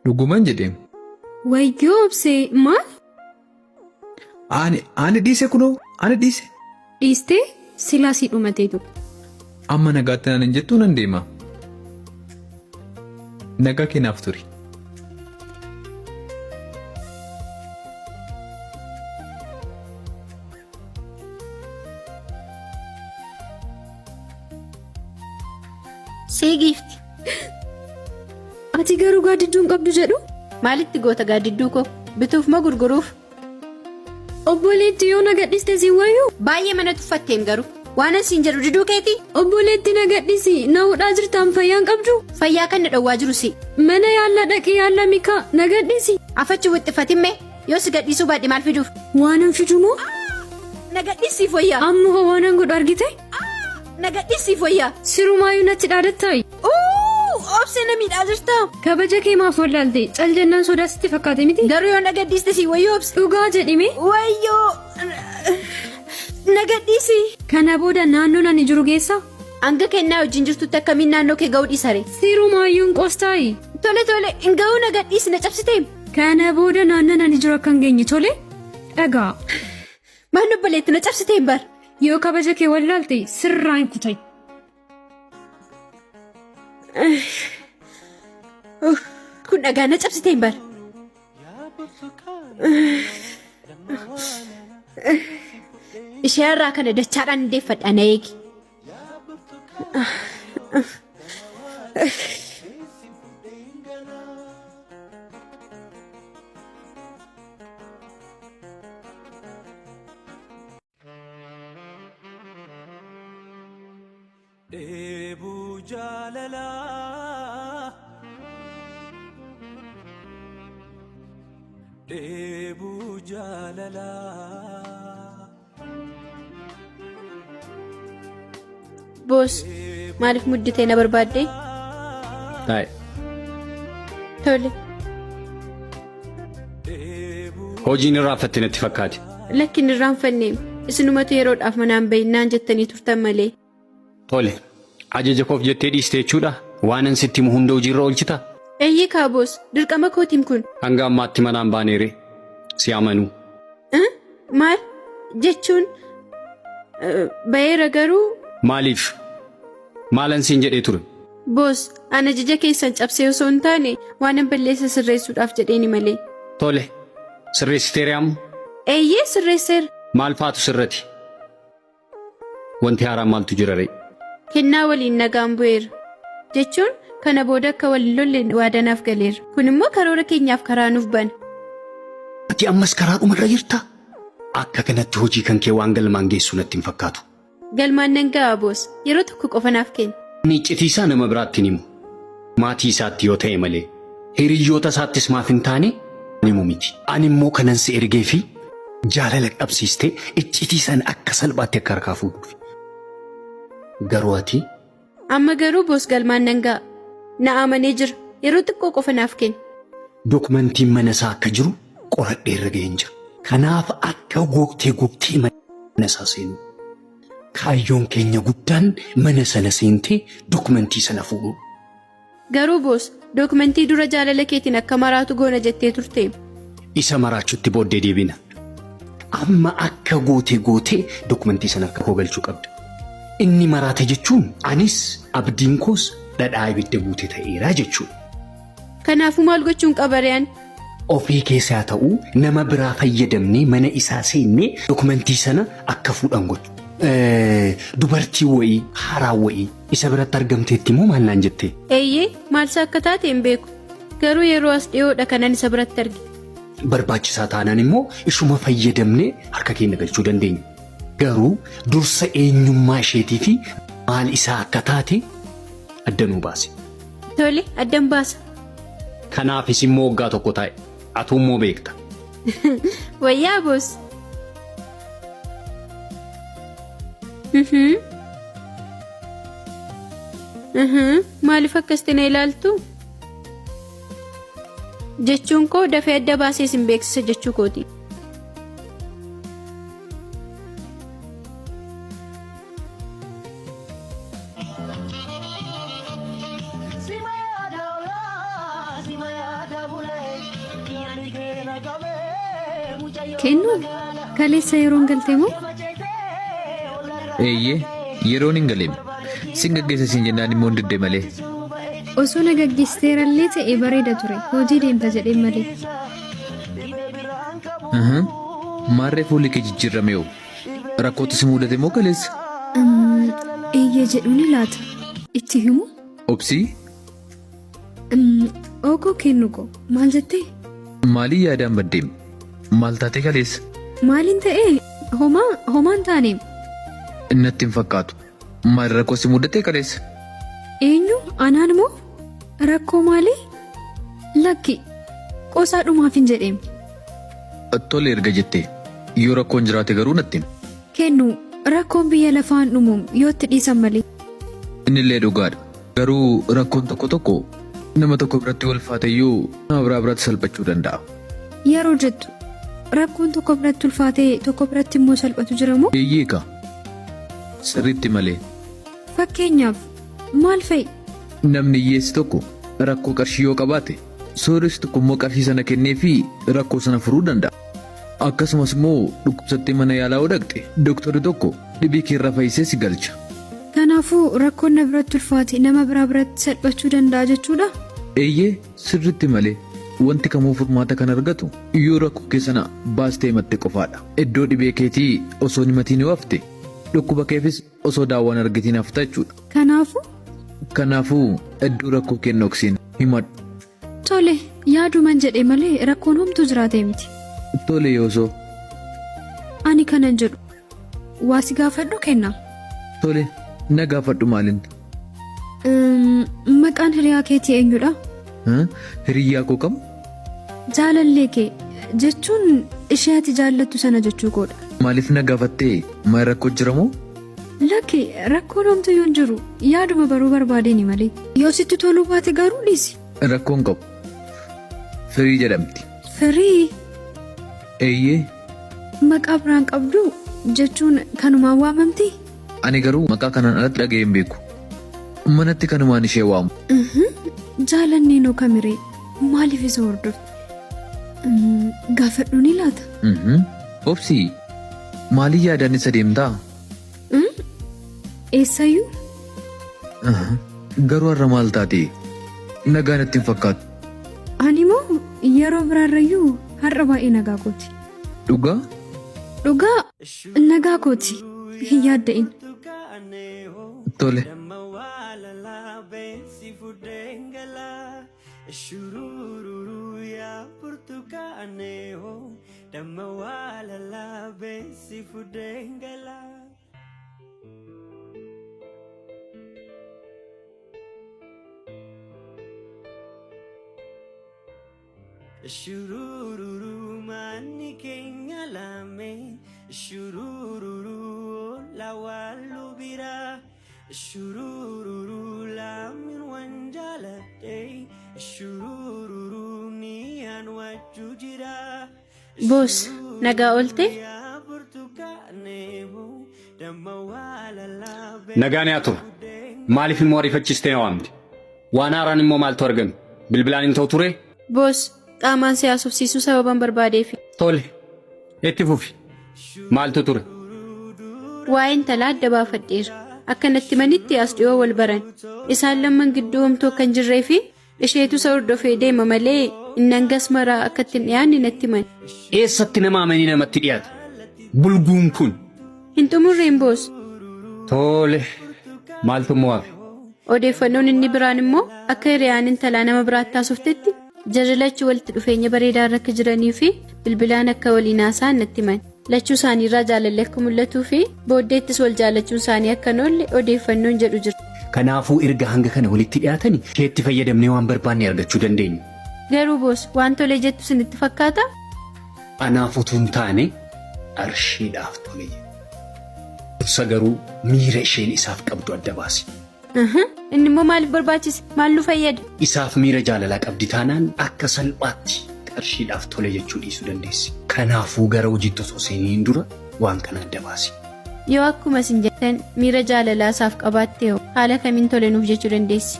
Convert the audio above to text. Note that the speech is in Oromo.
Dhuguman jedheem. Wayyoo obsee maal? Ani ani dhiise kunoo ani dhiise. Dhiistee silaa sii dhumateetu. Amma nagaatti naan hin jettuu nan deema. Nagaa kee naaf turi. Sii giifti. Ati garuu gaaddidduu hin qabdu jedhu? Maalitti goota gaaddidduu koo? Bituuf moo gurguruuf? Obboleetti yoo na gadhiste si wayyuu? Baay'ee mana tuffatteem garuu. Waanan siin jedhu diduu keetii? Obboleetti na gadhisi na hudhaa jirtaan fayyaa hin qabdu? Fayyaa kan na dhowwaa jiru si. Mana yaalla dhaqi yaalla mikaa na gadhisi. Afachi wixxifatin mee yoo si gadhiisuu baadhe maal fiduuf? Waanan fidu moo? Na gadhiisiif wayyaa. Amma hoo waanan godhu argite? Na gadhiisiif wayyaa. Sirumaayyuu natti dhaadattaayi. Uuu obsee na miidhaa jirta. Kabaja kee maaf wallaalte? Cal jennaan sodaa sitti fakkaate miti? Garuu yoo na gadhiiste si wayyoo obse. Dhugaa jedhime. Wayyoo na gadhiisi. Kana booda naannoon ani jiru geessaa? Hanga kennaa wajjin jirtutti akkamiin naannoo kee ga'uu dhiisare? Sirumaayyuu hin qoostaayi. Tole tole hin ga'uu na gadhiisi na cabsiteem. Kana booda naannoon ani jiru akka hin geenye tole? Dhagaa. Maal obboleetti na cabsiteen bar. Yoo kabaja kee wallaalte sirraa hin kutai. Kun dhagaa na cabsiteen bar. Ishee irraa kana dachaadhaan deeffadha na eegi. Dheebuu jaalalaa. Dheebuu jaalalaa. Boos maaliif mudditee na barbaadde? Taa'i. Tole. Hojiin irraanfatte natti fakkaate. Lakki hin irraanfanne. Isinumatu yeroodhaaf manaan ba'innaan jettanii turtan malee. Tole. Ajaja koof jettee dhiiste jechuudha? Waanan sitti himu hunda hojiirra oolchita? Eeyyee kaa boos, dirqama kootiim kun. Hanga ammaatti manaan baaneere. Si amanuu. Eh? Maal? Jechuun ba'eera garuu. Maaliif? Maalan siin jedhee ture? Boos, an ajaja keessan cabsee osoo hin taane waanan balleessa sirreessuudhaaf jedheeni malee. Tole. Sirreessiteeree amma? Eeyyee sirreesseera. Maal faatu sirrate? Wanti haaraan maaltu jira ree? Kennaa waliin nagaan bu'eera. Jechuun kana booda akka wal hin lolle waadaa naaf galeera. Kun immoo karoora keenyaaf karaa nuuf bana. Ati ammas karaadhuma irra jirtaa? Akka kanatti hojii kan kee waan galmaan geessu natti hin fakkaatu. Galmaan nan ga'a boos. Yeroo tokko qofa naaf kenni. Ani iccitii isaa nama biraatti hin himu. Maatii isaatti yoo ta'e malee. Hiriyyoota isaattis maaf hin taane himu miti. Ani immoo kanan si ergee fi jaalala qabsiistee iccitii sana akka salphaatti akka harkaa fuudhuuf. Garuu ati. Amma garuu boos galmaan nan ga'a. Na amanee jira. Yeroo xiqqoo qofa naaf kenni. Dokumentiin mana isaa akka jiru qoradhee irra ga'een jira. Kanaaf akka gootee gootee mana isaa seenu. Kaayyoon keenya guddaan mana sana seentee dokumentii sana fuudhuu. Garuu boos, dokumentii dura jaalala keetiin akka maraatu goona jettee turteem. Isa maraachutti booddee deebina. Amma akka gootee gootee dokumentii sana harka koo galchuu qabda. Inni maraate jechuun anis abdiin koos dhadhaa ibidda buute ta'eera jechuudha. Kanaafuu maal gochuun qabaree ani? Ofii kees haa ta'u nama biraa fayyadamnee mana isaa seennee dokumentii sana akka fuudhan gochuu. Dubartii wayii haaraa wayii isa biratti argamteetti moo maal naan jette? Eeyyee, maalsaa akka taate hin beeku. Garuu yeroo as dhiyoodha kanan isa biratti arge. Barbaachisaa taanaan immoo ishuma fayyadamnee harka keenya galchuu dandeenya. Garuu dursa eenyummaa isheetii fi maal isaa akka taate adda nuu baasi. Tole, addan baasa. Kanaafis immoo waggaa tokko taa'e. Atuu immoo beekta. Wayyaa boos. Mhm. Mhm. Maaliif akkasitti na ilaaltu? Jechuun koo dafee adda baasee isin beeksisa jechuu kooti. Kennu kaleessa yeroon galte moo? Eeyyee yeroon hin galeem. Sin gaggeessa siin jennaan immoo hin didde malee. Osoo na gaggeessiteerallee ta'e bareeda ture. Hojii deemta jedheen malee. Maarree fuulli kee jijjiirrame hoo? Rakkootu si mudate moo kaleessa? Eeyyee jedhu ni laata. Itti himu? Obsii? Ookoo kennu koo maal jettee? Maalii yaadaan baddeem? Maal taatee kaleessa? Maaliin ta'ee? Homaa homaan taaneem. Natti hin fakkaatu. Maal rakkoo si mudatee kaleessa? Eenyu anaan moo? Rakkoo maalii? Lakki qoosaa dhumaaf hin jedheem. Tole erga jettee yoo rakkoon jiraate garuu natti himi. Kennu rakkoon biyya lafaan dhumuum yoo itti dhiisan malee. Innillee dhugaadha. Garuu rakkoon tokko tokko nama tokko biratti ulfaateyyuu nama biraa biratti salphachuu danda'a. Yeroo jettu rakkoon tokko biratti ulfaatee tokko biratti immoo salphatu jira moo? Eeyyee egaa sirriitti malee. Fakkeenyaaf maal fa'i? Namni hiyyeessi tokko rakkoo qarshii yoo qabaate sooressi tokko immoo qarshii sana kenneefii rakkoo sana furuu danda'a. Akkasumas immoo dhukkubsattee mana yaalaa yoo dhaqxe dooktarri tokko dhibee kee irraa fayyisee si galcha. Kanaafuu rakkoon na biratti ulfaate nama biraa biratti salphachuu danda'a jechuudha? Eeyyee sirriitti malee wanti kamuu furmaata kan argatu yoo rakkoo kee sana baastee himatte qofaadha. Iddoo dhibee keetii osoo hin himatiin yoo hafte dhukkuba keefis osoo daawwaan argatiin hafta jechuudha. Kanaafuu? Kanaafuu iddoo rakkoo kee hin dhoksiin himadhu. Tole yaaduman jedhe malee rakkoon homtuu jiraatee miti. Tole yoosoo. Ani kanan jedhu waa si gaafadhu kenna. Tole na gaafadhu maalin? Maqaan hiriyaa keetii eenyudha? Hiriyyaa koo kam? Jaalallee kee jechuun ishee ati jaallattu sana jechuu koodha. Maaliif na gaafattee maal rakkoo jira moo? Lakki rakkoon homtuu yoo hin jiru yaaduma baruu barbaadeni malee. Yoo sitti toluu baate garuu dhiisi. Rakkoon qabu. Firii jedhamti. Firii? Eeyyee. Maqaa biraan qabdu jechuun kanumaan waamamti? Ani garuu maqaa kanaan alatti dhaga'ee hin beeku. Manatti kanumaan ishee waamu. Jaalanneenoo kamiree maaliif isa hordofti? Gaafadhu ni laata? Obsi maalii yaadaan isa deemtaa? Eessayyuu? Garuu har'a maal taate? Nagaa natti hin fakkaatu. Ani immoo yeroo biraarrayyuu har'a baay'ee nagaa kooti. Dhugaa? Dhugaa nagaa kooti. Hin yaadda'in. Tole. Shurururu manni keenya lame shurururu lawalu bira shurururu lamin wan jaaladhe shurururu ni an wajju jira. Boos nagaa oolte? Nagaan yaa turu. Maaliif immoo ariifachiistee na waamte? Waan haaraan immoo maaltu argame? Bilbilaan hin ta'u turee? Boos qaamaan si haasofsiisuu sababan barbaadeefi. Tole. Itti fufi. Maaltu ture? Waa'ee intalaa adda baafadheera. Akka natti manitti as dhiyoo wal baran. Isaan lamman gidduu homtuu akka hin jirree fi isheetu isa hordofee deema malee inni hangas maraa akka itti hin dhiyaanne natti himan. Eessatti nama amanii namatti dhiyaata? Bulguun kun. Hin xumurreen boos. Tole. Maaltu immoo hafe? Odeeffannoon inni biraan immoo akka hiriyaan intalaa nama biraatti haasoftetti jarri lachuu walitti dhufeenya bareedaa irra akka jiranii fi bilbilaan akka waliin haasa'an natti himan. Lachuu isaaniirraa jaalalli akka mul'atuu fi booddeettis wal jaallachuun isaanii akka hin oolle odeeffannoon jedhu jira. Kanaafuu erga hanga kana walitti dhiyaatani isheetti fayyadamnee waan barbaanne argachuu dandeenya. Garuu boos waan tole jettu isinitti fakkaata? Anaaf utuu hin taane qarshiidhaaf tole jedhe. Dursa garuu miira isheen isaaf qabdu adda baasi. Inni immoo maaliif barbaachise? Maal nu fayyada? Isaaf miira jaalalaa qabdi taanaan akka salphaatti qarshiidhaaf tole jechuu dhiisuu dandeessi. Kanaafuu gara hojiitti osoo seeniin dura waan kana adda baasi. Yoo akkuma isin jettan miira jaalalaa isaaf qabaatte hoo haala kamiin tole nuuf jechuu dandeessi?